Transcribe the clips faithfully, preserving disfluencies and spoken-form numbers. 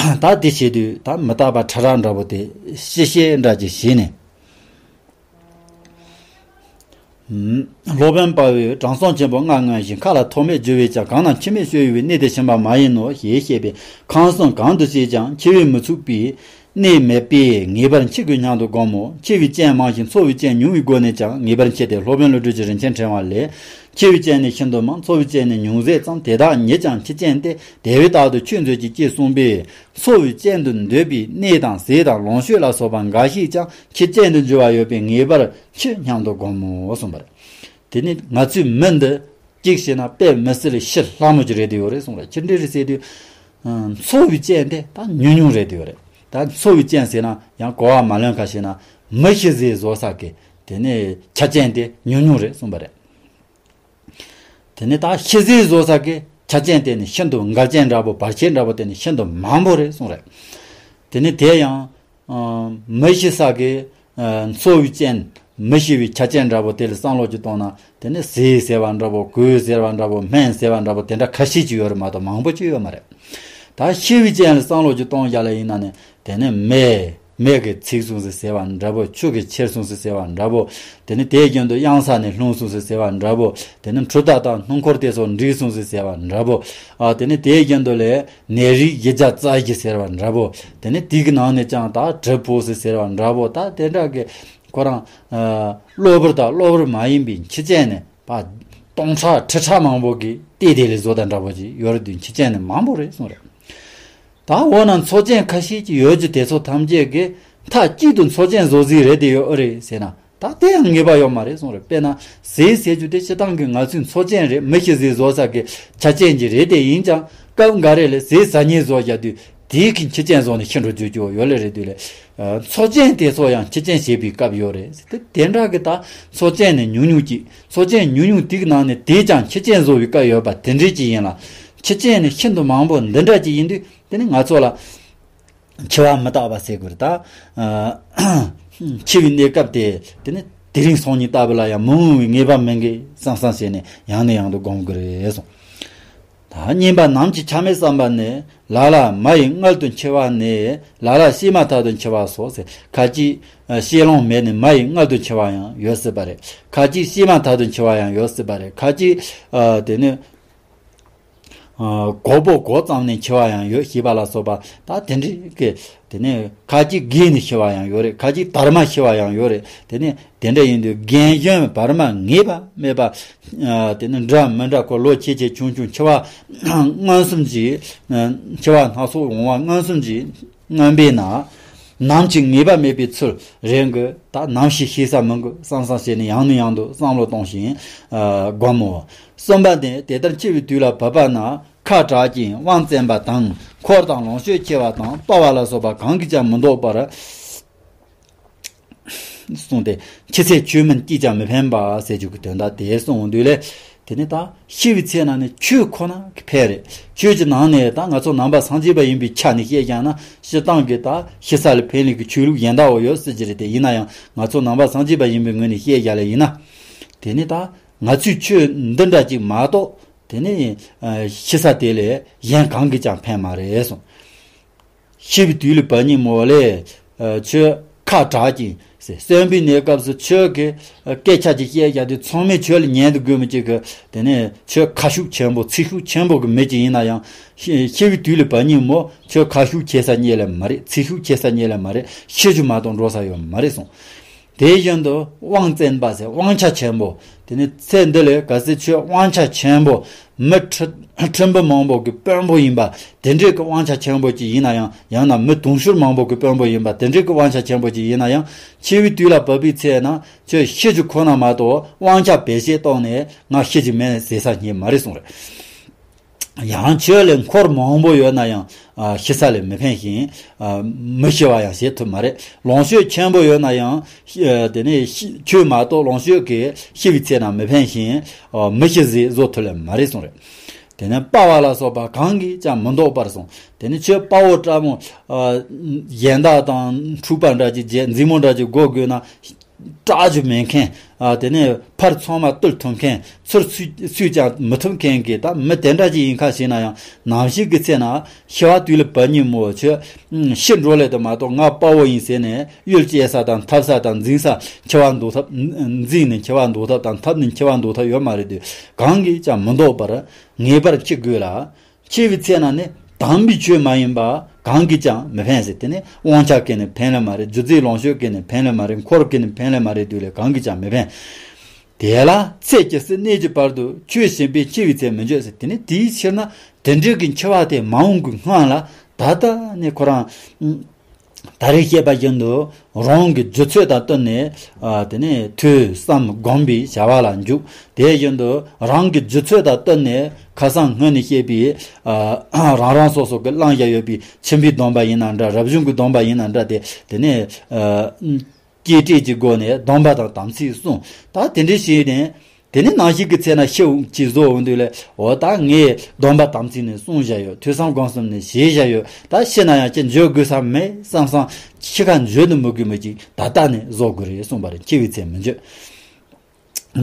ད་དེ་བྱེད་དུས་ད་མི་རྟག་པ་ཕྲ་རགས་འདྲ་པོ་དེ་ཤེས་ཤེས་འདྲ་ཅིག་བྱས་ནས། སློབ་དཔོན་དཔའ་བོས་དྲང་སྲོང་ཆེན་པོ་ལྔ་མངོན་ཞིང་། མཁའ་ལ་ཐོགས་མེད་རྒྱུ་བས་ཀྱང་། གང་རྣམས་འཆི་མེད་སྤྱོད་ཡུལ་བའི། གནས་དེར་ཕྱིན་པ་མ་ཡིན་ནོ་ཞེས་བཤད་པས། ཁམས་གསུམ་གང་དུ་སྐྱེས་ཀྱང་འཆི་བས་མི་ཚུགས་པའི་གནས་མེད་པས་ངེས་པར་འཆི་དགོས་སྙམ་དུ་བསྒོམ་མོ། འཆི་བའི་རྐྱེན་མང་ཞིང་འཚོ་བའི་རྐྱེན་ཉུང་བའི་སྒོ་ནས་ཀྱང་ངེས་པར་འཆི་སྟེ། སློབ་དཔོན་ཀླུ་སྒྲུབ་ཀྱི་རིན་ཆེན་ཕྲེང་བ་ལས། འཆི་བའི་རྐྱེན་ནི་ཤིན་ཏུ་མང་། འཚོ་བའི་རྐྱེན་ནི་ཉུང་ཟད་ཙམ། དེ་དག་ཉིད་ཀྱང་འཆི་རྐྱེན་ཏེ། དེ་བས་རྟག་ཏུ་ཆོས་མཛོད་ཅིག་ཅེས་གསུངས་པས། འཚོ་བའི་རྐྱེན་དུ་འདོད་པའི་གནས་དང་ཟས་དང་ལོངས་སྤྱོད་ལ་སོགས་པ་འགའ་ཞིག་ཀྱང་འཆི་རྐྱེན་དུ་འགྱུར་བ་ཡོད་པས་ངེས་པར་འཆི་སྙམ་དུ་བསྒོམ་མོ་གསུངས་པ་རེད། དེ་ནི་ང་ཚོའི་མི་འདི་གཅིག་བྱས་ན་དཔེ་མི་སྲིད་ཤི་སླ་མོ་ཅིག་རེད་དེ་ཡོད་རེད་གསུངས་རེད། ཅི་འདྲ་རེད་ཟེར་དུས། འཚོ་བའི་རྐྱེན་དེ་ད་ཉུང་ཉུང་རེད་དེ་ཡོད་རེད། ད་འཚོ་བའི་རྐྱེན་ཟེར་ན་ཡང་གོ་བ་མ་ལོན་ཁ་ཤས་ན་མི་ཤི་ཟས་བཟོ་ས་གི་དེ་ནི་ཆ་རྐྱེན་དེ་ཉུང་ཉུང་རེད་གསུངས་པ་རེད། དེ་ནི་ད་ཤི་ཟས་བཟོ་ས་གི་ཆ་རྐྱེན་དེ་ནི་ཤིན་ཏུ་འགལ་རྐྱེན་འདྲ་པོ་བར་ཆད་འདྲ་པོ་དེ་ནི་ཤིན་ཏུ་མང་པོ་རེད་གསུངས་རེད། དེ་ནི་དེ་ཡང་། ཨ། མི་ཤི་ས་གི། ཨ། འཚོ་བའི་རྐྱེན། མི་ཤི་བའི་ཆ་རྐྱེན་འདྲ་པོ་དེ་ལ་བསམ་བློ་ཅིག་གཏོང་ན། དེ་ནི་ཟས་ཟེར་བ་འདྲ་པོ། གོས་ཟེར་བ་འདྲ་པོ། སྨན་ཟེར་བ་འདྲ་པོ། དེ་འདྲ་ཁ་ཤས་ཅིག་ཡོད་རེད་མ་གཏོགས་མང་པོ་ཅིག་ཡོད་མ་རེད། ད་ཤི་བའི་རྐྱེན་ལ་བསམ་བློ་ཅིག་གཏོང་རྒྱུ་ལ་ཡིན་ན་ནི། དེ་ནི་མེ། མེ་གིས་ཚིག་སོང་ཟེར་ཟེར་བ་འདྲ་པོ། ཆུ་གིས་ཁྱེར་སོང་ཟེར་ཟེར་བ་འདྲ་པོ། དེ་ནི་དེའི་རྒྱུན་དུ་གཡང་ས་ནས་ལྷུང་སོང་ཟེར་ཟེར་བ་འདྲ་པོ། དེ་ནི་འཕྲུལ་རྟ་དང་སྣུམ་འཁོར་དེ་ཚོ་འགྲིག་སོང་ཟེར་ཟེར་བ་འདྲ་པོ། ཨ། དེ་ནི་དེའི་རྒྱུན་དུ་ལས་ནད་རིགས་བཞི་བརྒྱ་རྩ་བཞི་ཟེར་བ་འདྲ་པོ། དེ་ནི་དེ་གི་ནང་ནས་ཀྱང་ད་གྲི་ཕོག་ཟེར་ཟེར་བ་འདྲ་པོ། ད་དེ་འདྲ་གི་ཁོ་རང་། ཨ། གློ་བུར་དང་གློ་བུར་མ་ཡིན་པའི་འཆི་རྐྱེན་ནི་ཕར་སྟོང་ཕྲག་ཁྲི་ཕྲག་མང་པོ་གིས་བལྟས་བལྟས་ལས་བཟོ་ད་འདྲ་པོ་ཅིག་ཡོད་རེད་དུས། འཆི་རྐྱེན་ནི་མང་པོ་རེད་གསུངས་རེད། ད་འོ་ན་འཚོ་རྐྱེན་ཁ་ཤས་ཅིག་ཡོད་རྒྱུ་དེ་ཚོ་ཐམས་ཅད་ཀྱིས་མཐའ་གཅིག་ཏུ་འཚོ་རྐྱེན་བཟོ་རྩིས་རེད་དེ་ཡོད་ཨེ་རེད་ཟེར་ན། ད་དེ་ཡང་ངེས་པ་ཡོད་མ་རེད་གསུངས་རེད། དཔེར་ན་ཟས་ཟེར་རྒྱུ་དེ་སྤྱིར་བཏང་གི་ང་ཚོའི་འཚོ་རྐྱེན་རེད། མི་ཤི་ཟས་བཟོ་ས་གི་ཆ་རྐྱེན་གྱི་རེད་དེ། ཡིན་ཀྱང་སྐབས་འགའ་རེ་ལ་ཟས་ཟ་མཁན་བཟོ་བཞག་དུས་དེའི་གི་འཆི་རྐྱེན་བཟོ་ནས་ཤི་འགྲོ་རྒྱུ་ཅིག་ཡོད་ལེ་རེད་དུས་ལས། ཨ། འཚོ་རྐྱེན་དེ་ཚོ་ཡང་འཆི་རྐྱེན་བྱེད་པའི་སྐབས་ཡོད་རེད། དེ་དེ་འདྲ་གི་ད་འཚོ་རྐྱེན་ནི་ཉུང་ཉུང་གཅིག་འཚོ་རྐྱེན་ཉུང་ཉུང་དེ་གི་ནང་ནས་དེས་ཀྱང་འཆི་རྐྱེན་བཟོ་བའི་སྐབས་ཡོད་པ་དེ་འདྲ་ཅིག་ཡིན་ལ། འཆི་རྐྱེན་ནི་ཤིན་ཏུ་མང་པོ་འདི་འདྲ་ཅིག་ཡིན་དུས། དེ་ནི་ང་ཚོ་ལ་འཆི་བ་མི་རྟག་པ་ཟེར་དགོས་རེད་ད། ཨ། འཆི་བའི་གནས་སྐབས་དེ། དེ་ནི་དེ་རིང་སང་ཉིན་ལྟ་བུ་ལ་ཡང་མི་འོང་བའི་ངེས་པ་མེད་གི་བསམ་བསམ་བྱས་ནས་ཡང་ནས་ཡང་དུ་བསྒོམ་དགོས་རེད་གསུངས། ད་གཉིས་པ། ནམ་གྱི་ཆ་མེད་བསམ་པ་ནི། ལ་ལ་མ་ཡི་མངལ་དུ་འཆི་བ་ནས། ལ་ལ་བྱེ་མ་ཐག་ཏུ་འཆི་བ་སོགས་ཟེར། ཁ་ཅིག་ཨ། བྱེ་ལོང་མེད་ནས་མ་ཡི་མངལ་དུ་འཆི་བ་ཡང་ཡོད་སྲིད་པ་རེད། ཁ་ཅིག་བྱེ་མ་ཐག་ཏུ་འཆི་བ་ཡང་ཡོད་སྲིད་པ་རེད། ཁ་ཅིག་ཨ། དེ་ནི་ཨ། གོག་པོ་གོག་ཙམ་ནས་འཆི་བ་ཡང་ཡོད་ཞེས་པ་ལ་སོགས་པ། ད་དེ་འདྲའི་གི། དེ་ནས་ཁ་ཅིག་རྒས་ནས་འཆི་བ་ཡང་ཡོད་རེད། ཁ་ཅིག་དར་མ་འཆི་བ་ཡང་ཡོད་རེད། དེ་ནས་དེ་འདྲ་ཡིན་དུས་རྒན་གཞོན་བར་མ་ངེས་པ་མེད་པ། ཨ། དེ་ནི་འདྲ་མི་འདྲ་ཁོ་ལོ་ཆེ་ཆེ་ཆུང་ཆུང་འཆི་བ་མངོན་སུམ་གྱིས། ཨ། འཆི་བ་སྣ་ཚོགས་འོང་བ་མངོན་སུམ་གྱིས་མངོན་པས་ན། ནམ་གྱི་ངེས་པ་མེད་པའི་ཚུལ་རེད་གི། ད་ནམ་ཞིག་ཤི་ས་མིན་གི་བསམ་བསམ་བྱས་ནས་ཡང་ནས་ཡང་དུ་བསམ་བློ་གཏོང་ཞིང་། ཨ། བསྒོམ་མོ། གསུམ་པ་ནི། དེ་ལྟར་འཆི་བའི་དུས་ལ་བབ་པ་ན། ཁ་གྲག་ཅིང་དབང་བཙན་པ་དང་། འཁོར་དང་ལོངས་སྤྱོད་ཆེ་བ་དང་། དཔའ་བ་ལ་སོགས་པ་གང་གིས་ཀྱང་མི་བཟློག་པར་གསུངས་ཏེ། འཆི་ཚེ་ཆོས་མིན་ཅིས་ཀྱང་མི་ཕན་པ་ཟེར་རྒྱུ་གི་དོན་དག་དེ་གསུངས་དུས་ལས། དེ་ནི་ད་ཤི་བའི་ཚེ་ན་ནི་ཆོས་ཁོ་ན་གི་ཕན་རེད། ཆོས་ཀྱི་ནང་ནས་ད་ང་ཚོ་ནང་པ་སངས་རྒྱས་པ་ཡིན་པའི་ཆ་ནས་བཤད་ཀྱང་ན། སྤྱིར་བཏང་གི་ད་ཤི་ས་ལ་ཕན་ལས་ཀྱི་ཆོས་ལུགས་གཞན་དག་འོ་ཡོད་སྲིད་ཀྱི་རེད་དེ། ཡིན་ན་ཡང་ང་ཚོ་ནང་པ་སངས་རྒྱས་པ་ཡིན་པའི་ངོས་ནས་བཤད་རྒྱུ་ལ་ཡིན་ན། དེ་ནི་ད་ང་ཚོས་ཆོས་འདི་འདྲ་ཅིག་མ་གཏོགས། དེ་ནི་ཨ། ཤི་ས་དེ་ལས་གཞན་གང་གིས་ཀྱང་ཕན་མ་རེད་གསུངས། ཤི་བའི་དུས་ལ་བབ་ཉིན་མོ་ལས། ཨ། ཁྱོད་ཁ་གྲག་ཅིང་ཟེར། གསོན་པོའི་གནས་སྐབས་སུ་ཁྱོད་ཀྱི་སྐད་ཆ་ཅིག་བཤད་བཞག་དུས་ཚང་མས་ཁྱོད་ལ་ཉན་དུ་དགོས་མི་བྱེད་གི། དེ་ནས་ཁྱོད་ཁ་ཤུགས་ཆེན་པོ་ཚིག་ཤུགས་ཆེན་པོ་གི་མི་ཅིག་ཡིན་ན་ཡང་། ཤི་ཤི་བའི་དུས་ལ་བབ་ཉིན་མོ་ཁྱོད་ཁ་ཤུགས་ཆེ་ས་རྙེད་ལེ་མ་རེད། ཚིག་ཤུགས་ཆེ་ས་རྙེད་ལེ་མ་རེད། ཤི་རྒྱུ་མ་གཏོགས་འགྲོ་ས་ཡོད་མ་རེད་གསུངས། དེ་བཞིན་དུ་དབང་བཙན་པ་ཟེར། དབང་ཆ་ཆེན་པོ། དེ་ནི་ཚེ་འདི་ལས་གལ་སྲིད་ཁྱོད་དབང་ཆ་ཆེན་པོ། མི་ཁྲི་ཁྲི་འབུམ་མང་པོ་གི་དཔོན་པོ་ཡིན་པ་དེ་འདྲའི་གི་དབང་ཆ་ཆེན་པོ་ཅིག་ཡིན་ན་ཡང་། ཡང་ན་མི་དུང་ཕྱུར་མང་པོ་གི་དཔོན་པོ་ཡིན་པ་དེ་འདྲའི་གི་དབང་ཆ་ཆེན་པོ་ཅིག་ཡིན་ན་ཡང་། འཆི་བའི་དུས་ལ་བབ་པའི་ཚེ་ན་ཁྱོད་ཤི་རྒྱུ་ཁོ་ན་མ་གཏོགས། དབང་ཆ་བེད་སྤྱད་བཏང་ནས་ང་ཤི་རྒྱུ་མེད་ཟེར་ས་རྙེད་མ་རེད་གསུངས་རེད། ཡང་ཁྱོད་ལ་འཁོར་མང་པོ་ཡོད་ན་ཡང་། ཨ། ཤི་ས་ལ་མི་ཕན་ཞིང་། ཨ། མི་ཤི་བ་ཡང་བྱེད་ཐུབ་མ་རེད། ལོངས་སྤྱོད་ཆེན་པོ་ཡོད་ན་ཡང་། ཤི། ཨ། དེ་ནས་ཤི། ཁྱོད་མ་གཏོགས་ལོངས་སྤྱོད་ཀྱིས་ཤི་བའི་ཚེ་ན་མི་ཕན་ཞིང་། ཨ། མི་ཤི་ཟས་བཟོ་ཐུབ་ལེ་མ་རེད་གསུངས་རེད། དེ་ནས་དཔའ་བ་ལ་སོགས་པ་གང་གིས་ཀྱང་མི་བཟློག་པར་གསུངས། དེ་ནས་ཁྱོད་དཔའ་བོ་དྲག་མོ། ཨ། གཞན་དག་དང་འཁྲུག་པ་འདྲ་ཅིག་བྱེད། མཛེས་མོ་འདྲ་ཅིག་འགོ་དགོས་ན། སྐྲག་རྒྱུ་མེད་མཁན། ཨ། དེ་ནས་ཕར་ཚང་མ་བཏུལ་ཐུབ་མཁན། ཚུར་སུས་སུས་ཀྱང་མི་ཐུབ་མཁན་གྱི་ད་མི་དེ་འདྲ་ཅིག་ཡིན་ཁ་ཤས་ན་ཡང་། ནམ་ཞིག་གི་ཚེ་ན་ཤི་བ་དུས་ལ་བབ་ཉིན་མོ་ཆོས་ཤི་འགྲོ་ལེ་དུ་མ་གཏོགས། ང་དཔའ་བོ་ཡིན་ཟེར་ནས་གཡུལ་བཅད་ས་དང་འཐབ་ས་དང་འཛིང་ས། འཆི་བ་འདོར་ཐབས། འཛིང་ནས་འཆི་བ་འདོར་ཐབས་དང་འཐབ་ནས་འཆི་བ་འདོར་ཐབས་ཡོད་མ་རེད་དུས། གང་གིས་ཀྱང་མི་འདོར་བར་ངེས་པར་འཆི་དགོས་ལ། འཆི་བའི་ཚེ་ན་ནི་དམ་པའི་ཆོས་མ་ཡིན་པ་གང་གིས་ཀྱང་མི་ཕན་ཟེར། དེ་ནི་དབང་ཆ་གིས་ནི་ཕན་ལེ་མ་རེད། རྒྱུ་རྫས་ལོངས་སྤྱོད་ཀྱིས་ནི་ཕན་ལེ་མ་རེད། འཁོར་གྱིས་ནི་ཕན་ལེ་མ་རེད་དུས་ལས་གང་གིས་ཀྱང་མི་ཕན། དེ་ལ་ཚེ་ཇི་སྲིད་གནས་ཀྱི་བར་དུ། ཆོས་གཞན་པས་འཆི་བའི་ཚེ་མི་འགྱོད་ཟེར། དེ་ནི་དེའི་ཕྱིར་ན་དེ་འདྲའི་གི་འཆི་བ་དེ་མ་འོངས་ཀྱི་སྔོན་ལ་ད་ལྟ་ནས་ཁོ་རང་ད་རེས་བཤད་པ་བཞིན་དུ་རང་གི་རྒྱུད་ཚོད་དང་བསྟུན་ནས། ཨ། དེ་ནས་ཐོས་བསམ་སྒོམ་པའི་བྱ་བ་ལ་འཇུག་དེ་བཞིན་དུ་རང་གི་རྒྱུད་ཚོད་དང་བསྟུན་ནས་ཁ་སང་སྔོན་ནས་བཤད་པའི། ཨ། རང་རང་སོ་སོ་གི་བླངས་བཞག་ཡོད་པའི་ཁྱིམ་པའི་སྡོམ་པ་ཡིན་ན་འདྲ། རབ་བྱུང་གི་སྡོམ་པ་ཡིན་ན་འདྲ། དེ་དེ་ནས། ཨ། གཅེས་སྤྲས་ཀྱི་སྒོ་ནས་སྡོམ་པ་དང་དམ་ཚིག་བསྲུང་། ད་དེ་འདྲའི་བྱས་ནས། དེ་ནས་ནམ་ཞིག་གི་ཚེ་ན་ཤི་ཅིག་བཟོ་འོང་དུས་ལས། འོ་ད་ངས་སྡོམ་པ་དམ་ཚིག་ནས་བསྲུང་བཞག་ཡོད། ཐོས་བསམ་སྒོམ་གསུམ་ནས་བྱས་བཞག་ཡོད། ད་ཤི་ན་ཡང་ཅི་འགྱོད་དགོས་ས་མེད་བསམ་བསམ། འཆི་ཁ་འགྱོད་དུ་མི་དགོས་མི་ཅིག་ད་ལྟ་ནས་བཟོ་དགོས་རེད་གསུངས་པ་རེད། འཆི་བའི་ཚེ་མི་འགྱོད།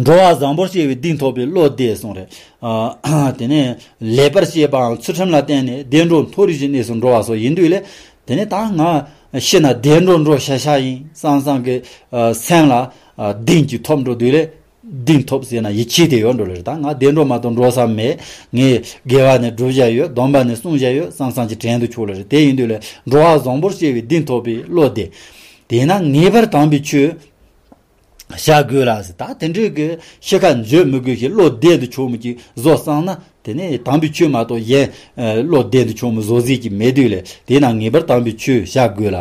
འགྲོ་བ་བཟང་པོར་སྐྱེ་བའི་གདེང་ཐོབ་པའི་བློ་བདེ་གསུངས་རེད། ཨ། དེ་ནས་ལེགས་པར་སྐྱེས་པའམ་ཚུལ་ཁྲིམས་ལ་བརྟེན་ནས་བདེ་འགྲོ་མཐོ་རིས་ཀྱི་གནས་སུ་འགྲོ་བ་སོགས་ཡིན་དུས་ལས། དེ་ནས་ད་ང་ཤི་ན་བདེ་འགྲོ་འགྲོ་ཤ་ཤ་ཡིན་བསམ་བསམ་གྱི། ཨ། སེམས་ལ། ཨ། གདེང་ཅིག་ཐོབ་འགྲོ་དུས་ལས། གདེང་ཐོབ་ཟེར་ན་ཡིད་ཆེས་དེ་ཡོད་འགྲོ་ལེ་རེད། ད་ང་བདེ་འགྲོ་མ་གཏོགས་འགྲོ་ས་མེད། ངས་དགེ་བ་ནས་བསྒྲུབས་བཞག་ཡོད། སྡོམ་པ་ནས་བསྲུངས་བཞག་ཡོད་བསམ་བསམ་གྱི་དྲན་དུ་ཆུག་ལེ་རེད། དེ་ཡིན་དུས་ལས་འགྲོ་བ་བཟང་པོར་སྐྱེ་བའི་གདེང་ཐོབ་པའི་བློ་བདེ། དེས་ན་ངེས་པར་དམ་པའི་ཆོས་བྱ་དགོས་ལ་ཟེར། ད་དེ་འདྲའི་གི་ཤི་ཁ་འགྱོད་མི་དགོས་ཤིང་བློ་བདེ་དུ་ཆོག་མི་ཅིག་བཟོ་བསམ་ན། དེ་ནས་དམ་པའི་ཆོས་མ་གཏོགས་གཞན། ཨ། བློ་བདེ་དུ་ཆོག་མི་བཟོ་ཟིག་ཅིག་མེད་དུས་ལས། དེས་ན་ངེས་པར་དམ་པའི་ཆོས་བྱ་དགོས་ལ།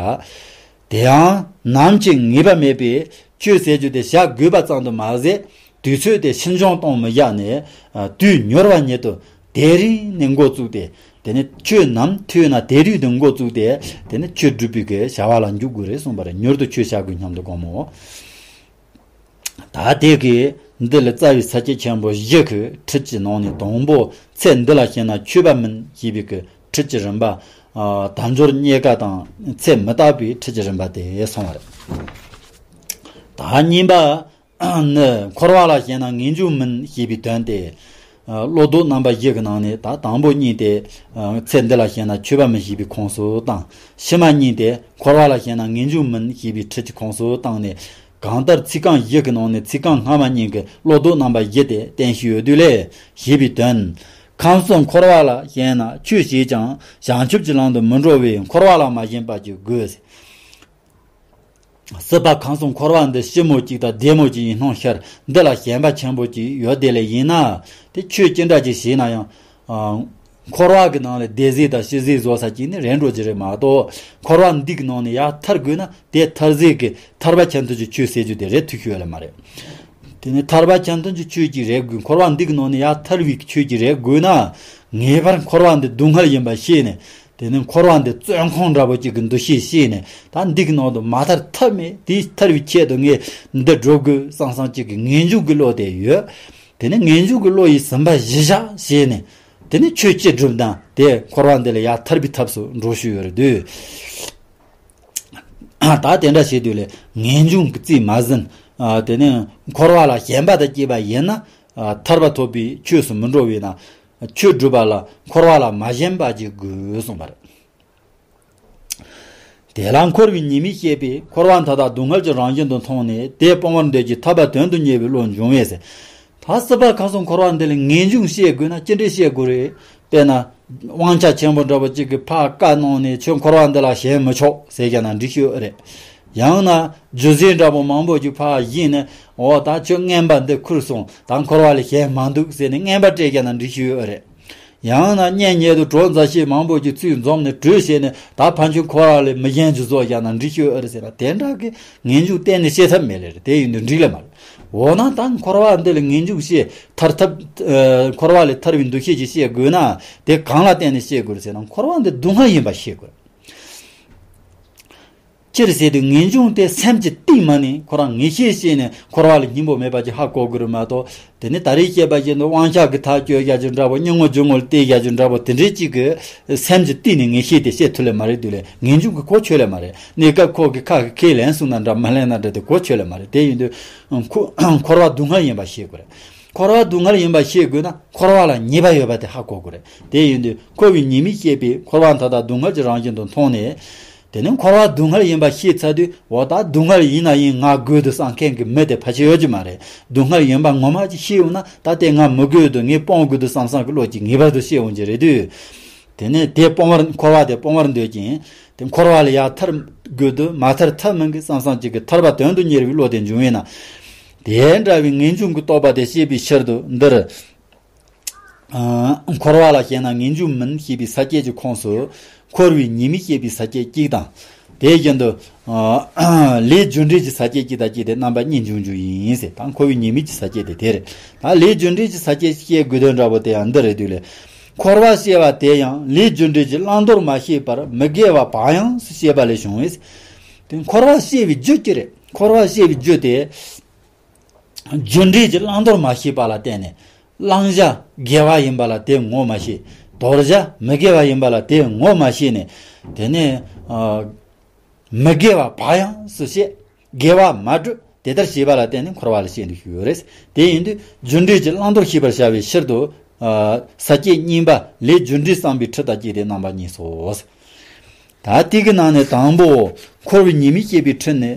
དེའང་ནམ་གྱི་ངེས་པ་མེད་པའི་ཆོས་ཟེར་རྒྱུ་དེ་བྱ་དགོས་པ་ཙམ་དུ་མ་ཟད། དུས་ཚོད་དེ་ཕྱིར་འགྱངས་གཏོང་མི་བཞག་ནས། ཨ། དུས་མྱུར་བ་ཉིད་དུ་དེ་རིང་ནས་འགོ་བཙུགས་ཏེ། དེ་ནས་ཆོས་ནམ་ཐོས་ན་དེ་རིང་དུ་འགོ་བཙུགས་ཏེ། དེ་ནས་ཆོས་སྒྲུབ་པའི་གི་བྱ་བ་ལ་འཇུག་དགོས་རེད་གསུངས་པ་རེད། མྱུར་དུ་ཆོས་བྱ་དགོས་སྙམ་དུ་དགོངས་མོ། ད་དེ་གིས་འདི་ལ་རྩ་བའི་ས་བཅད་ཆེན་པོ་བཞི་གི་ཁྲིད་ཀྱི་ནང་ནས་དང་པོ་ཚེ་འདི་ལ་ཞེན་ན་ཆོས་པ་མིན་ཞེས་པའི་གི་ཁྲིད་ཀྱི་རིམ་པ། ཨ། དལ་འབྱོར་རྙེད་དཀའ་དང་ཚེ་མི་རྟག་པའི་ཁྲིད་ཀྱི་རིམ་པ་དེ་སོང་བ་རེད། ད་གཉིས་པ་ནི་འཁོར་བ་ལ་ཞེན་ན་ངེས་འབྱུང་མིན་ཞེས་པའི་དོན་ཏེ། ཨ། བློ་ལྡོག་རྣམ་པ་བཞི་གི་ནང་ནས་ད་དང་པོ་གཉིས་དེ། ཨ། ཚེ་འདི་ལ་ཞེན་ན་ཆོས་པ་མིན་ཞེས་པའི་ཁོངས་སུ་བཏང་། ཕྱི་མ་གཉིས་དེ་འཁོར་བ་ལ་ཞེན་ན་ངེས་འབྱུང་མིན་ཞེས་པའི་ཁྲིད་ཀྱི་ཁོངས་སུ་བཏང་ནས། གང་ལྟར་ཚིག་རྐང་བཞི་གི་ནང་ནས་ཚིག་རྐང་སྔ་མ་གཉིས་ཀྱི་བློ་ལྡོག་རྣམ་པ་བཞི་དེ་བསྟན་བཞིན་ཡོད་དུས་ལས། ཞེས་པའི་དོན། ཁམས་གསུམ་འཁོར་བ་ལ་ཞེན་ན་ཆོས་བྱས་ཀྱང་བྱང་ཆུབ་ཀྱི་ལམ་དུ་མི་འགྲོ་བས་འཁོར་བ་ལ་མ་ཞེན་པ་ཅིག་དགོས། སྲིད་པ་ཁམས་གསུམ་འཁོར་བ་འདི་ཞི་མོ་ཅིག་དང་བདེ་མོ་ཅིག་ཡིན་སྣང་ཤར། འདི་ལ་ཞེན་པ་ཆེན་པོ་ཅིག་ཡོད་དེ་ལས་ཡིན་ན། དེ་ཆོས་ཅི་འདྲ་ཅིག་བྱས་ན་ཡང་། ཨ། འཁོར་བ་གི་ནང་ལ་བདེ་ཟས་དང་ཞི་ཟས་བཟོ་ས་ཅིག་ནི་རེད་འགྲོ་གི་རེད་མ་གཏོགས། འཁོར་བ་འདི་གི་ནང་ནས་ཡར་ཐར་དགོས་ན་དེ་ཐར་ཟས་ཀྱི་ཐར་པ་ཆ་མཐུན་གྱི་ཆོས་ཟེར་རྒྱུ་དེ་རེད་ཐུབ་ཤོས་ལ་མ་རེད། དེ་ནི་ཐར་པ་ཆ་མཐུན་གྱི་ཆོས་ཅིག་རེད་དགོས། འཁོར་བ་འདི་གི་ནང་ནས་ཡར་ཐར་བའི་ཆོས་ཅིག་རེད་དགོས་ན། ངེས་པར་འཁོར་བ་འདི་སྡུག་བསྔལ་ཡིན་པ་ཤེས་ནས། དེ་ནི་འཁོར་བ་འདི་བཙོན་ཁང་འདྲ་པོ་ཅིག་གི་འདུ་ཤེས་ཤེས་ནས། ད་འདི་གི་ནང་དུ་མ་ཐར་ཐབས་མེད། དེ་ཐར་བའི་ཆེད་དུ་ངས་འདི་སྒྲུབ་དགོས་བསམ་བསམ་ཅིག་གི་ངེས་འབྱུང་གི་བློ་དེ་ཡོད། དེ་ནི་ངེས་འབྱུང་གི་བློ་ཡིས་ཟིན་པ་གཞི་བཞག་བྱས་ནས། དེ་ནི་ཆོས་ཅི་སྒྲུབ་དང་དེ་འཁོར་བ་འདི་ལས་ཡར་ཐར་པའི་ཐབས་སུ་འགྲོ་བཞིན་ཡོད་རེད་དུས། ད་དེ་འདྲ་བྱེད་དུས་ལས་ངེས་འབྱུང་གི་རྩིས་མ་ཟིན། ཨ། དེ་ནི་འཁོར་བ་ལ་ཞེན་པ་དང་བཅས་པ་ཡིན་ན། ཨ། ཐར་པ་ཐོབ་པའི་ཆོས་སུ་མི་འགྲོ་བས་ན། ཆོས་སྒྲུབ་པ་ལ་འཁོར་བ་ལ་མ་ཞེན་པ་ཅིག་དགོས་གསུངས་པ་རེད། དེ་ལ་འཁོར་བའི་ཉེས་དམིགས་བཤད་པས་འཁོར་བ་མཐའ་དག་སྡུག་བསྔལ་གྱི་རང་བཞིན་དུ་མཐོང་ནས་དེ་སྤོང་བར་འདོད་ཀྱི་ཐར་པ་དོན་དུ་གཉེར་བའི་བློ་འབྱུང་བས་ཟེར། ད་སྲིད་པ་ཁམས་གསུམ་འཁོར་བ་འདི་ལ་ངེས་འབྱུང་བཤད་དགོས་ན་ཅི་འདྲས་བཤད་དགོས་རེད། དཔེར་ན། དབང་ཆ་ཆེན་པོ་འདྲ་པོ་གཅིག་གིས་ཕར་བཀའ་གནང་ནས་ཁྱོད་འཁོར་བ་འདི་ལ་ཞེན་མི་ཆོག་ཟེར་རྒྱ་ན་འགྲིག་ཤོས་རེད། ཡང་ན་རྒྱུ་ཟས་འདྲ་པོ་མང་པོ་ཅིག་ཕར་བཞེས་ནས། འོ་ད་ཁྱོད་རྔན་པ་འདི་ཁུར་སོང་། ད་འཁོར་བ་ལ་ཞེན་མ་འདུག་ཟེར་ནས་རྔན་པ་སྤྲད་རྒྱ་ན་འགྲིག་ཤོས་རེད། ཡང་ན་གཉེན་ཉེ་དུ་གྲོགས་མཛའ་བཤེས་མང་པོ་ཅིག་ཚུར་འཛོམས་ནས་གྲོས་བྱས་ནས། ད་ཕན་ཆད་འཁོར་བ་ལས་མི་ཞེན་རྒྱུ་བཟོ་རྒྱ་ན་འགྲིག་ཤོས་རེད་ཟེར་ན། དེ་འདྲ་གི་ངེས་འབྱུང་གཏན་ནས་བཤད་ཐབས་མེད་ལེ་རེད། དེ་ཡིན་དུས་འགྲིག་ལེ་མ་རེད། འོ་ན་ད་འཁོར་བ་འདི་ལ་ངེས་འབྱུང་བཤད་ཐར་ཐབས། ཨ། འཁོར་བ་ལས་ཐར་བའི་འདུ་ཤེས་ཅིག་བཤད་དགོས་ན་དེ་གང་ལ་བརྟེན་ནས་བཤད་དགོས་རེད་ཟེར་ན། འཁོར་བ་འདི་སྡུག་བསྔལ་ཡིན་པ་ཤེས་དགོས། སྤྱིར་ཟེར་དུས་ངེས་འབྱུང་དེ་སེམས་ཀྱི་གཏིང་མ་ནས་ཁོ་རང་ངེས་ཤེས་སྐྱེས་ནས་འཁོར་བ་ལ་སྙིང་པོ་མེད་པ་ཅིག་ཧ་གོ་དགོས་རེད་མ་གཏོགས། དེ་ནི་ད་རེས་བཤད་པ་བཞིན་དུ་དབང་ཆ་གི་ཐག་གཅོད་བྱ་རྒྱུ་འདྲ་པོ། སྙིང་བོ་རྒྱུ་ངོ་ལ་བལྟས་བྱ་རྒྱུ་འདྲ་པོ་དེ་འདྲའི་གཅིག་གི་སེམས་ཀྱི་གཏིང་ནས་ངེས་ཤེས་དེ་སྐྱེ་ཐུབ་ལེ་མ་རེད། དུས་ལས་ངེས་འབྱུང་གི་གོ་ཆོད་ལེ་མ་རེད། གནས་སྐབས་ཁོ་གི་ཁ་གི་ཁས་ལེན་སོང་ན་འདྲ་མ་ལེན་ན་འདྲ་དེ་གོ་ཆོད་ལེ་མ་རེད། དེ་ཡིན་དུས་འཁོར་འཁོར་བ་སྡུག་བསྔལ་ཡིན་པ་ཤེས་དགོས་རེད། འཁོར་བ་སྡུག་བསྔལ་ཡིན་པ་ཤེས་དགོས་ན་འཁོར་བ་ལ་ཉེས་པ་ཡོད་པ་དེ་ཧ་གོ་དགོས་རེད། དེ་ཡིན་དུས་འཁོར་བའི་ཉེས་དམིགས་ཤེས་པས་འཁོར་བ་མཐའ་དག་སྡུག་བསྔལ་གྱི་རང་བཞིན་དུ་མཐོང་ནས། དེ་ནི་འཁོར་བ་སྡུག་བསྔལ་ཡིན་པ་ཤེས་ཚར་དུས། འོ་ད་སྡུག་བསྔལ་ཡིན་ན་ཡིན། ང་དགོས་འདུག་བསམ་མཁན་གྱི་མི་དེ་ཕལ་ཆེར་ཡོད་ཀྱི་མ་རེད། སྡུག་བསྔལ་ཡིན་པ་ངོ་མ་ཅིག་ཤེས་ཡོང་ན། ད་དེ་ང་མི་དགོས་འདུག་ངས་སྤོང་དགོས་འདུག་བསམ་བསམ་གྱི་བློ་ཅིག་ངེས་པར་དུ་སྐྱེ་འོང་གྱི་རེད་དུས། དེ་ནས་དེ་སྤོང་བར། འཁོར་བ་དེ་སྤོང་བར་འདོད་ཀྱིན། དེ་འཁོར་བ་ལས་ཡར་ཐར་དགོས་འདུག་མ་ཐར་ཐབས་མིན་གྱི་བསམ་བསམ་ཅིག་གི་ཐར་པ་དོན་དུ་གཉེར་བའི་བློ་དེ་འབྱུང་བས་ན། དེ་འདྲ་བའི་ངེས་འབྱུང་གི་རྟོགས་པ་དེ་སྐྱེས་པའི་ཕྱིར་དུ་འདིར། ཨ། འཁོར་བ་ལ་ཞེན་ན་ངེས་འབྱུང་མིན་ཞེས་པའི་ས་བཅད་ཀྱི་ཁོངས་སུ། འཁོར་བའི་ཉེས་དམིགས་ཞེས་པའི་ས་བཅད་གཅིག་དང་། དེ་བཞིན་དུ། ཨ། ལས་རྒྱུ་འབྲས་ཀྱི་ས་བཅད་གཅིག་དང་བཅས་ཏེ་རྣམ་པ་གཉིས་འབྱུང་རྒྱུ་ཡིན་ཟེར། ད་འཁོར་བའི་ཉེས་དམིགས་ཀྱི་ས་བཅད་དེ་དེ་རེད། ད་ལས་རྒྱུ་འབྲས་ཀྱི་ས་བཅད་བཤད་དགོས་དོན་འདྲ་པོ་དེ་ཡང་འདི་རེད། དུས་ལས། འཁོར་བ་ཞེས་པ་དེ་ཡང་ལས་རྒྱུ་འབྲས་ཀྱི་བླང་དོར་མ་ཤེས་པར་མི་དགེ་བ་བག་ཡངས་སུ་བྱེད་པ་ལས་བྱུང་བས། དེ་འཁོར་བ་ཞེས་པའི་རྒྱུ་ཅི་རེད། འཁོར་བ་ཞེས་པའི་རྒྱུ་དེ། རྒྱུ་འབྲས་ཀྱི་བླང་དོར་མ་ཤེས་པ་ལ་བརྟེན་ནས། བླང་བྱ་དགེ་བ་ཡིན་པ་ལ་དེ་ངོ་མ་ཤེས། དོར་བྱ་མི་དགེ་བ་ཡིན་པ་ལ་དེ་ངོ་མ་ཤེས་ནས། དེ་ནས། ཨ། མི་དགེ་བ་བག་ཡངས་སུ་བྱེད། དགེ་བ་མ་བསྒྲུབ། དེ་ལྟར་བྱས་པ་ལ་བརྟེན་ནས་འཁོར་བ་ལ་སྐྱེ་འདུག་ཞུ་ཡོད་རེད། དེ་ཡིན་དུས་རྒྱུ་འབྲས་ཀྱི་བླང་དོར་ཤེས་པར་བྱ་བའི་ཕྱིར་དུ། ཨ། ས་བཅད་གཉིས་པ་ལས་རྒྱུ་འབྲས་བསམ་པའི་ཁྲིད་དང་བཅས་ཏེ་རྣམ་པ་གཉིས་སོ། ད་དེ་གི་ནང་ནས་དང་པོ། འཁོར་བའི་ཉེས་དམིགས་བཤད་པའི་ཁྲིད་ནི།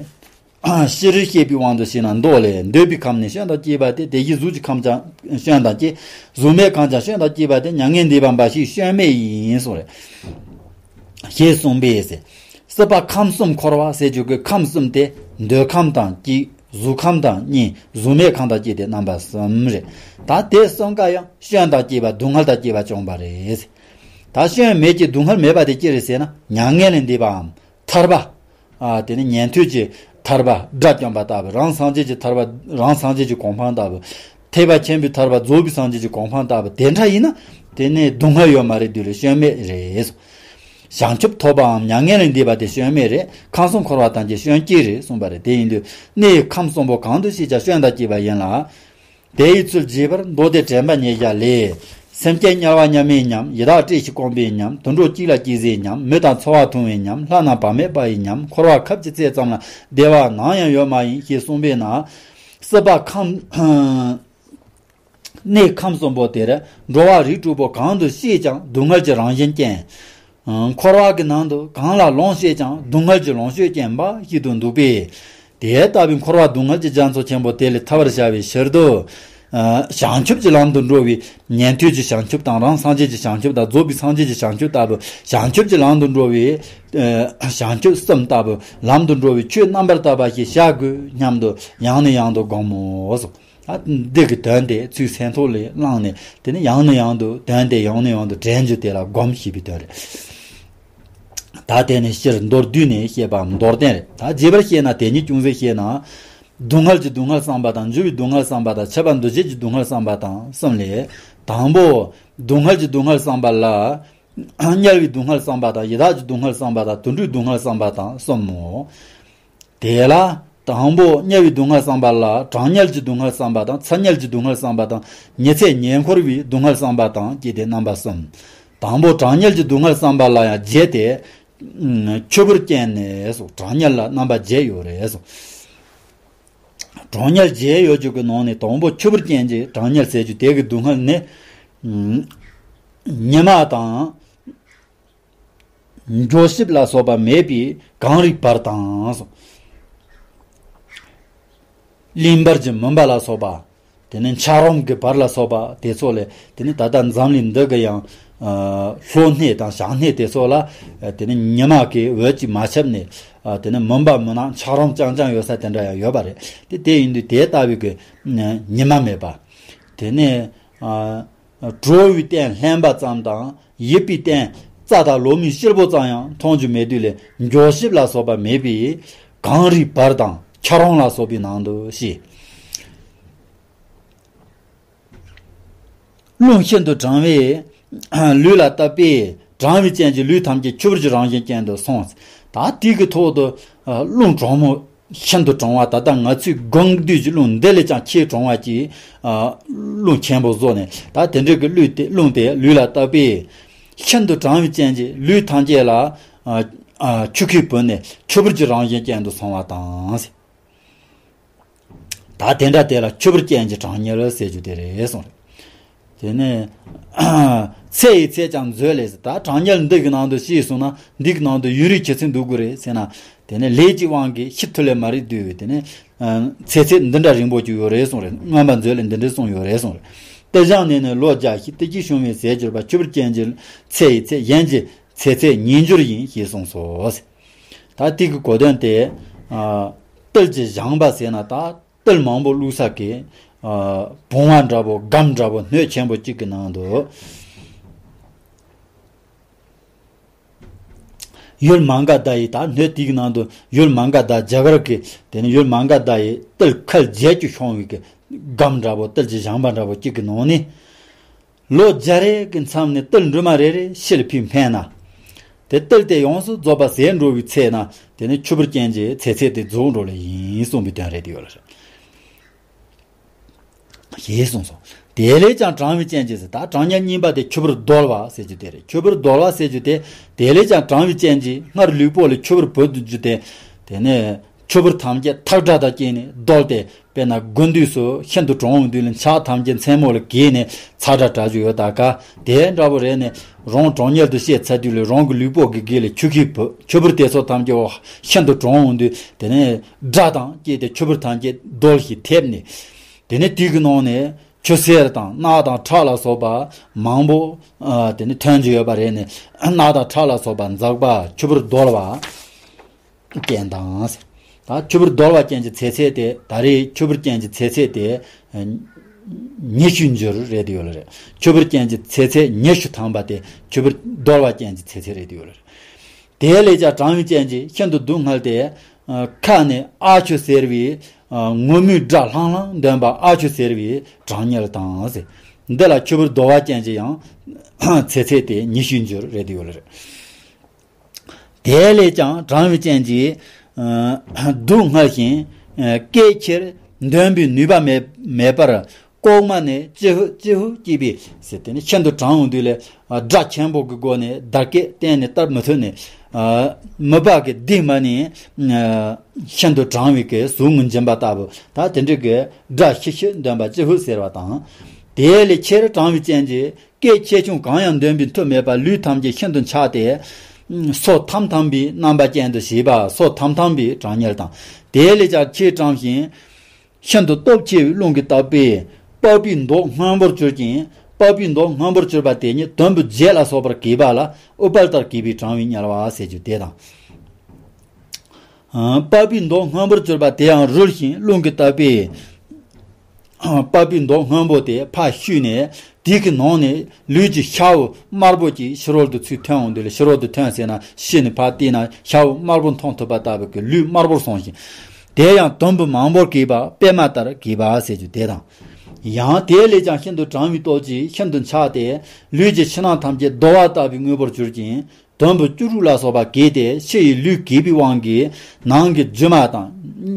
ཨ། ཕྱི་རོལ་བཤད་པའི་དབང་དུ་བྱས་ན་མདོ་ལས། འདོད་པའི་ཁམས་ནི་སྐྱོན་དང་བཅས་པ་སྟེ། དེ་བཞིན་གཟུགས་ཀྱི་ཁམས་ཀྱང་སྐྱོན་དང་བཅས། གཟུགས་མེད་ཁམས་ཀྱང་སྐྱོན་དང་བཅས་པ་སྟེ། མྱ་ངན་འདས་པ་འབའ་ཞིག་སྐྱོན་མེད་ཡིན་གསུངས་རེད། ཞེས་གསུངས་པས་ཟེར། སྲིད་པ་ཁམས་གསུམ་འཁོར་བ་ཟེར་རྒྱུ་གི་ཁམས་གསུམ་དེ། འདོད་ཁམས་དང་གཅིག་གཟུགས་ཁམས་དང་གཉིས། གཟུགས་མེད་ཁམས་དང་བཅས་ཏེ་རྣམ་པ་གསུམ་རེད། ད་དེ་གསུམ་ཀ་ཡང་སྐྱོན་དང་བཅས་པ། སྡུག་བསྔལ་དང་བཅས་པ་བྱུང་བ་རེད། ད་སྐྱོན་མེད་ཀྱི་སྡུག་བསྔལ་མེད་པ་དེ་ཅི་རེད་ཟེར་ན། མྱ་ངན་ལས་འདས་པའམ་ཐར་པ། ཨ། དེ་ནི་ཉན་ཐོས་ཀྱི་ཐར་པ། དགྲ་བཅོམ་པ་ལྟ་བུ། རང་སངས་རྒྱས་ཀྱི་ཐར་པ། རང་སངས་རྒྱས་ཀྱི་གོ་འཕང་ལྟ་བུ། ཐེག་པ་ཆེན་པོའི་ཐར་པ། རྫོགས་པའི་སངས་རྒྱས་ཀྱི་གོ་འཕང་ལྟ་བུ་དེ་འདྲ་ཡིན་ན། དེ་ནི་སྡུག་བསྔལ་ཡོད་མ་རེད། དུས་ལས་སྐྱོན་མེད་རེད། བྱང་ཆུབ་ཐོབ་པའམ་མྱ་ངན་ལས་འདས་པ་དེ་སྐྱོན་མེད་རེད། ཁམས་གསུམ་འཁོར་བ་ཐམས་ཅད་སྐྱོན་སྐྱེས་རེད་གསུངས་པ་རེད། དེ་ཡིན་དུས་གནས་ཁམས་གསུམ་པོ་གང་དུ་སྐྱེས་ཀྱང་སྐྱོན་དང་བཅས་པ་ཡིན་ལ། དེ་ཡི་ཚུལ་རྒྱས་པར་མདོ་སྡེ་དྲན་པ་ཉེར་བཞག་ལས། སེམས་ཅན་དམྱལ་བ་མཉམ་མེད་ཉམས། ཡི་དྭགས་བཀྲེས་ཤིང་སྐོམ་པའི་ཉམས། དུད་འགྲོ་གཅིག་ལ་གཅིག་བཟས་ཉམས། མི་དང་འཚོ་བ་ཐུང་བའི་ཉམས། ལྷ་རྣམས་བག་མེད་པ་ཡི་ཉམས། འཁོར་བ་ཁབ་ཀྱི་རྩེ་ཙམ་ལ་བདེ་བ་ནམ་ཡང་ཡོད་མ་ཡིན། ཞེས་གསུངས་པས་ན། སྲིད་པ་ཁམས་གནས་ཁམས་གསུམ་པོ་དེར་འགྲོ་བ་རིགས་དྲུག་པོ་གང་དུ་སྐྱེས་ཀྱང་སྡུག་བསྔལ་གྱི་རང་བཞིན་ཅན། འཁོར་བ་གི་ནང་དུ་གང་ལ་ལོངས་སྤྱད་ཀྱང་སྡུག་བསྔལ་གྱི་ལོངས་སྤྱོད་ཅན་འབའ་ཞིག་ཏུ་འདུག་པས། དེ་ལྟ་བུའི་འཁོར་བ་སྡུག་བསྔལ་གྱི་རྒྱ་མཚོ་ཆེན་པོ་དེ་ལས་ཐར་བར་བྱ་བའི་ཕྱིར་དུ། ཨ། བྱང་ཆུབ་ཀྱི་ལམ་དུ་འགྲོ་བའི་ཉན་ཐོས་ཀྱི་བྱང་ཆུབ་དང་། རང་སངས་རྒྱས་ཀྱི་བྱང་ཆུབ་དང་། རྫོགས་པའི་སངས་རྒྱས་ཀྱི་བྱང་ཆུབ་ལྟ་བུ། བྱང་ཆུབ་ཀྱི་ལམ་དུ་འགྲོ་བའི། ཨ། བྱང་ཆུབ་གསུམ་ལྟ་བུ་ལམ་དུ་འགྲོ་བའི་ཆོས་རྣམ་པར་དག་པ་ཞིག་བྱ་དགོས་སྙམ་དུ་ཡང་ནས་ཡང་དུ་བསྒོམ་མོ། ད་འདི་གི་དོན་དེ་ཚུར་སེམས་ཐོག་ལ་བླངས་ནས། དེ་ནི་ཡང་ནས་ཡང་དུ་དོན་དེ་ཡང་ནས་ཡང་དུ་དྲན་རྒྱུ་དེ་ལ་སྒོམ་ཞེས་པའི་དོན་རེད། ད་དེ་ནི་སྤྱིར་མདོར་བསྡུས་ནས་བཤད་པའམ་མདོར་བསྟན་རེད། ད་རྒྱས་པར་བཤད་ན། དེ་ཉིད་ཅུང་ཟད་བཤད་ན། སྡུག་བསྔལ་གྱི་སྡུག་བསྔལ་བསམ་པ་དང་། འགྱུར་བའི་སྡུག་བསྔལ་བསམ་པ་དང་། ཆད་པ་འདུ་བྱེད་ཀྱི་སྡུག་བསྔལ་བསམ་པ་དང་གསུམ་ལས། དང་པོ། སྡུག་བསྔལ་གྱི་སྡུག་བསྔལ་བསམ་པ་ལ། དམྱལ་བའི་སྡུག་བསྔལ་བསམ་པ་དང་། ཡི་དྭགས་ཀྱི་སྡུག་བསྔལ་བསམ་པ་དང་། དུད་འགྲོའི་སྡུག་བསྔལ་བསམ་པ་དང་གསུམ་མོ། དེ་ལ་དང་པོ་དམྱལ་བའི་སྡུག་བསྔལ་བསམ་པ་ལ། གྲང་དམྱལ་གྱི་སྡུག་བསྔལ་བསམ་པ་དང་། ཚ་དམྱལ་གྱི་སྡུག་བསྔལ་བསམ་པ་དང་། ཉི་ཚེ་ཉེ་འཁོར་བའི་སྡུག་བསྔལ་བསམ་པ་དང་བཅས་ཏེ་རྣམ་པ་གསུམ། དང་པོ་གྲང་དམྱལ་གྱི་སྡུག་བསྔལ་བསམ་པ་ལ་ཡང་བརྒྱད་དེ། ཆུ་བུར་ཅན་ནས་སོ། གྲང་དམྱལ་ལ་རྣམ་པ་བརྒྱད་ཡོད་རེད་སོ། གྲང་དམྱལ་བརྒྱད་ཡོད་རྒྱུ་གི་ནང་ནས་དང་པོ་ཆུ་བུར་ཅན་གྱི་གྲང་དམྱལ་ཟེར་རྒྱུ་དེ་གི་སྡུག་བསྔལ་ནི། ཉི་མ་དང་། འགྱོག་ཞིབ་ལ་སོགས་པ་མེད་པའི་གངས་རིའི་བར་དང་། གླིང་བར་གྱི་མུན་པ་ལ་སོགས་པ། དེ་ནས་འཁྱགས་རོམ་གྱི་བར་ལ་སོགས་པ་དེ་ཚོ་ལས། དེ་ནས་ད་ལྟ་འཛམ་གླིང་འདི་གི་ཡང་། ཨ། ལྷོ་སྣེ་དང་བྱང་སྣེ་དེ་ཚོ་ལ། ཨ། དེ་ནས་ཉི་མ་གིས་འོད་ཀྱིས་མ་ཁྱབ་ནས། ཨ། དེ་ནས་མུན་པ་མུན་ནག་འཁྱགས་རོམ་རྐྱང་རྐྱང་ཡོད་ས་དེ་འདྲ་ཡང་ཡོད་པ་རེད། དེ་དེ་ཡིན་དུས་དེ་ལྟ་བུའི་གི་ཉི་མ་མེད་པ། དེ་ནས། ཨ། གྲོལ་བའི་རྟེན་ལྷན་པ་ཙམ་དང་། ཡིད་པའི་རྟེན་རྩྭ་དང་ལོ་མའི་སྤྱིལ་པོ་ཙམ་ཡང་མཐོང་རྒྱུ་མེད་དུས་ལས། འགྱོག་ཞིབ་ལ་སོགས་པ་མེད་པའི་གངས་རིའི་བར་དང་འཁྱགས་རོམ་ལ་སོགས་པའི་ནང་དུ་ཤི། རླུང་ཤིན་ཏུ་གྲང་བས་ལུས་ལ་བཏབ་པས། གྲང་བའི་རྐྱེན་གྱིས་ལུས་ཐམས་ཅད་ཆུ་བུར་གྱི་རང་བཞིན་ཅན་དུ་སོང་། ད་དེ་གི་ཐོག་ཏུ། རླུང་གྲང་མོ་ཤིན་ཏུ་གྲང་བ། ད་ལྟ་ང་ཚོའི་དགུན་དུས་ཀྱི་རླུང་འདི་ལས་ཀྱང་ཆེས་གྲང་བ་གྱི་རླུང་ཆེན་པོ་བཟོ་ནས། ད་དེ་འདྲའི་གི་རླུང་དེ་རླུང་དེ་ལུས་ལ་བཏབ་པས། ཤིན་ཏུ་གྲང་བའི་རྐྱེན་གྱིས་ལུས་ཐམས་ཅད་ལ་ཆུ་ཁོལ་བུད་ནས་ཆུ་བུར་གྱི་རང་བཞིན་ཅན་དུ་སོང་བ་དང་། ད་དེ་འདྲ་དེ་ལ་ཆུ་བུར་རྐྱེན་གྱིས་གྲང་དམྱལ་ཟེར་རྒྱུ་དེ་རེད་གསུངས་རེད། དེ་ནས་ཚེ་ཡི་ཚད་ཀྱང་མཛོད་ལས་ཟེར། ད་གྲང་དམྱལ་འདི་གི་ནང་དུ་ཤི་སོང་ན་འདི་གི་ནང་དུ་ཡུན་རིང་ཇི་ཙམ་འདུག་དགོས་རེད་ཟེར་ན། དེ་ནས་ལས་ཀྱི་དབང་གིས་ཤི་ཐུབ་ལས་མ་རིག་དུས། དེ་ནས་ཚེ་ཚད་འདི་འདྲ་རིང་པོ་ཅིག་ཡོད་རེད་གསུངས་རེད། མངོན་པ་མཛོད་ལས་འདི་འདྲ་གསུངས་ཡོད་རེད་གསུངས་རེད། དེ་བཞིན་ནས་ནི་ལོ་བརྒྱ་ཞིག་དེ་གྱིས་བྱུང་བའི་ཟས་གྱུར་པ། ཆུ་བུར་རྐྱེན་གྱིས་ཚེ་ཡི་ཚད་གཞན་གྱི་ཚེ་ཚད་ཉིས་འགྱུར་ཡིན་ཞེས་གསུངས་སོ། ད་དེ་གི་གོ་དོན་དེ། ཨ། ཏིལ་གྱི་ཞིང་པ་ཟེར་ན་ད་ཏིལ་མང་པོ་བླུགས་ས་གི། ཨ། བུང་བ་འདྲ་པོ་སྒམ་འདྲ་པོ་སྣོད་ཆེན་པོ་གཅིག་གི་ནང་དུ། ཡུལ་མ་ག་དྷ་ཡི་ད་སྣོད་དེ་གི་ནང་དུ་ཡུལ་མ་ག་དྷ་རྒྱ་གར་གི། དེ་ནི་ཡུལ་མ་ག་དྷ་ཡི་ཏིལ་ཁལ་བརྒྱད་ཅུ་ཤོང་བའི་གི་སྒམ་འདྲ་པོ་ཏིལ་གྱི་ཞིང་པ་འདྲ་པོ་གཅིག་གི་ནང་ནས། ལོ་བརྒྱ་རེ་གི་མཚམས་ནས་ཏིལ་འབྲུ་མ་རེ་རེ་ཕྱི་ལ་ཕུད་འཕེན་ན། དེ་ཏིལ་དེ་ཡོངས་སུ་རྫོགས་པ་ཟད་འགྲོ་བའི་ཚེ་ན། དེ་ནི་ཆུ་བུར་རྐྱེན་གྱིས་ཚེ་ཚད་དེ་རྫོགས་འགྲོ་ལེ་ཡིན་གསུངས་པའི་དོན་རེད་དེ་ཡོད་ལ་རེད། ཞེས་གསུངས་སོ། དེ་ལས་ཀྱང་གྲང་བའི་རྐྱེན་གྱིས་ཟེར། ད་གྲང་དམྱལ་གཉིས་པ་དེ་ཆུ་བུར་རྡོལ་བ་ཟེར་རྒྱུ་དེ་རེད། ཆུ་བུར་རྡོལ་བ་ཟེར་རྒྱུ་དེ། དེ་ལས་ཀྱང་གྲང་བའི་རྐྱེན་གྱིས་སྔར་ལུས་པོ་ལས་ཆུ་བུར་བུད་རྒྱུ་དེ། དེ་ནས་ཆུ་བུར་ཐམས་ཅད་ཐག་སྒྲ་དང་བཅས་ནས་རྡོལ་ཏེ། དཔེར་ན་དགུན་དུས་སུ་ཤིན་ཏུ་གྲང་བའི་དུས་ལ་ཆར་ཐམས་ཅད་མཚན་མོ་ལ་གས་ནས་ཚ་སྒྲ་གྲགས་རྒྱུ་ཡོད། ད་ག་དེ་འདྲ་པོ་རེད་ནས། རང་གྲང་དམྱལ་དུ་སྐྱེས་ཚར་དུས་ལ་རང་གི་ལུས་པོ་གི་དཀྱིལ་ལ་ཆུ་ཁོལ་བུད། ཆུ་བུར་དེ་ཚོ་ཐམས་ཅད་འོ་ཤིན་ཏུ་གྲང་བའི་དུས། དེ་ནས་སྒྲ་དང་བཅས་ཏེ་ཆུ་བུར་ཐམས་ཅད་རྡོལ་ཞིང་འཐིབས་ནས། དེ་ནས་དུས་ཀྱི་ནང་ནས་ཆུ་སེར་དང་རྣག་དང་ཁྲག་ལ་སོགས་པ་མང་པོ། ཨ། དེ་ནས་ཐོན་རྒྱུ་ཡོད་པ་རེད་ནས། རྣག་དང་ཁྲག་ལ་སོགས་པ་འཛག་པ་ཆུ་བུར་རྡོལ་བ། རྐྱེན་དང་། ད་ཆུ་བུར་རྡོལ་བ་ཅན་གྱི་ཚེ་ཚད་དེ། ད་རེས་ཆུ་བུར་ཅན་གྱི་ཚེ་ཚད་དེ་ཉི་ཤུ་འགྱུར་རེད་ཡོད་ལ་རེད། ཆུ་བུར་ཅན་གྱི་ཚེ་ཚད་ཉི་ཤུ་ཐམ་པ་དེ་ཆུ་བུར་རྡོལ་བ་ཅན་གྱི་ཚེ་ཚད་རེད་ཡོད་ལ་རེད། དེ་ལས་ཀྱང་གྲང་བའི་རྐྱེན་གྱིས་ཤིན་ཏུ་སྡུག་བསྔལ་ཏེ། ཁ་ནས་ཨ་ཆུ་ཟེར་བའི་ངུ་མའི་སྒྲ་ལྷང་ལྷང་འདོན་པ། ཨ་ཆུ་ཟེར་བའི་གྲང་དམྱལ་དང་ཟེར། འདི་ལ་ཆུ་བུར་རྡོལ་བ་ཅན་གྱི་ཡང་ཚེ་ཚད་དེ་ཉི་ཤུ་འགྱུར་རེད་ཡོད་ལ་རེད། དེ་ལས་ཀྱང་གྲང་བའི་རྐྱེན་གྱིས་སྡུག་བསྔལ་ཞིང་། སྐད་ཁྱེར་འདོན་པའི་ནུས་པ་མེད་མེད་པར། ལྐོག་མ་ནས་ཅི་ཧུ་ཅི་ཧུ་སྐྱེས་པའི་ཟེར། དེ་ནི་ཤིན་ཏུ་གྲང་བའི་དུས་ལ་སྒྲ་ཆེན་པོ་གི་སྒོ་ནས་བརྡ་སྐད་གཏན་ནས་བཏབ་མི་ཐུབ་ནས། མུན་པ་གི་ལྡེ་མིག་ནས་ཤིན་ཏུ་གྲང་བའི་གི་ཟུག་རྔུ་འབྱིན་པ་ལྟ་བུ། ད་དེ་འདྲའི་གི་སྒྲ་ཤི་ཤི་འདོན་པ་ཅི་ཧུ་ཟེར་བ་དང་། དེ་ལས་ཆེར་གྲང་བའི་རྐྱེན་གྱིས། སྐད་ཆེ་ཆུང་གང་ཡང་འདོན་པའི་མཐུ་མེད་པར་ལུས་ཐམས་ཅད་ཤིན་ཏུ་འཆག་སྟེ། སོ་ཐམ་ཐམ་པའི་རྣམ་པ་ཅན་དུ་བྱེད་པ། སོ་ཐམ་ཐམ་པའི་གྲང་དམྱལ་དང་། དེ་ལས་ཀྱང་ཆེས་གྲང་ཞིང་། ཤིན་ཏུ་སྟོབས་ཆེ་བའི་རླུང་གིས་བཏབ་པས། པགས་པའི་མདོག་སྔོན་པོར་གྱུར་ཅིང་། པགས་པའི་མདོག་སྔོན་པོར་གྱུར་པ་དེ་ཉིད་དུམ་བུ་བརྒྱད་ལ་སོགས་པར་གས་པ་ལ་ཨུཏྤལ་ལྟར་གས་པའི་གྲང་བའི་དམྱལ་བ་ཟེར་རྒྱུ་དེ་དང་། པགས་པའི་མདོག་སྔོན་པོར་གྱུར་པ་དེ་ཡང་རུལ་ཞིང་རླུང་གིས་བཏབ་པས། པགས་པའི་མདོག་སྔོན་པོ་དེ་ཕར་བཤུས་ནས། དེ་གི་ནང་ནས་ལུས་ཀྱི་ཤ་བོ་དམར་པོ་ཅིག་ཕྱི་རོལ་དུ་ཚུར་ཐོན་འོང་དུས་ལ། ཕྱི་རོལ་དུ་ཐོན་ཟེར་ན་ཕྱི་ནས་ཕར་བལྟས་ན་ཤ་བོ་དམར་པོ་མཐོང་ཐུབ་པ་ལྟ་བུའི་གི་ལུས་དམར་པོར་སོང་ཞིང་། དེ་ཡང་དུམ་བུ་མང་པོར་གས་པ་པད་མ་ལྟར་གས་པ་ཟེར་རྒྱུ་དེ་དང་། ཡང་དེ་ལས་ཀྱང་ཤིན་ཏུ་གྲང་བའི་སྟོབས་ཀྱིས་ཤིན་ཏུ་འཆག་སྟེ། ལུས་ཀྱི་ཕྱི་ནང་ཐམས་ཅད་རྡོ་བ་ལྟ་བུའི་དངོས་པོར་གྱུར་ཅིང་། དུམ་བུ་བཅུ་དྲུག་ལ་སོགས་པ་གས་ཏེ། ཕྱི་ཡི་ལུས་གས་པའི་དབང་གིས་ནང་གི་རྒྱུ་མ་དང་།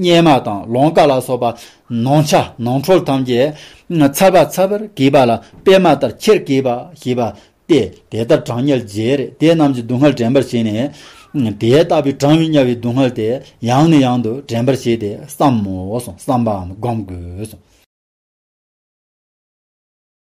གཉེར་མ་དང་། ལོང་ཀ་ལ་སོགས་པ་ནང་ཆ་ནང་ཁྲོལ་ཐམས་ཅད་ཚ་བ་ཚ་བར་གས་པ་ལ་པད་མ་ལྟར་ཆེར་གས་པ་ཞེས་པ་སྟེ། དེ་ལྟར་གྲང་དམྱལ་བརྒྱད་རེད། དེ་རྣམས་ཀྱི་སྡུག་བསྔལ་དྲན་པར་བྱས་ནས། དེ་ལྟ་བུའི་གྲང་བའི་དམྱལ་བའི་སྡུག་བསྔལ་དེ་ཡང་ནས་ཡང་དུ་དྲན་པར་བྱས་ཏེ་བསམ་མོ་གསུངས། བསམ་པའམ་སྒོམ་དགོས་གསུངས།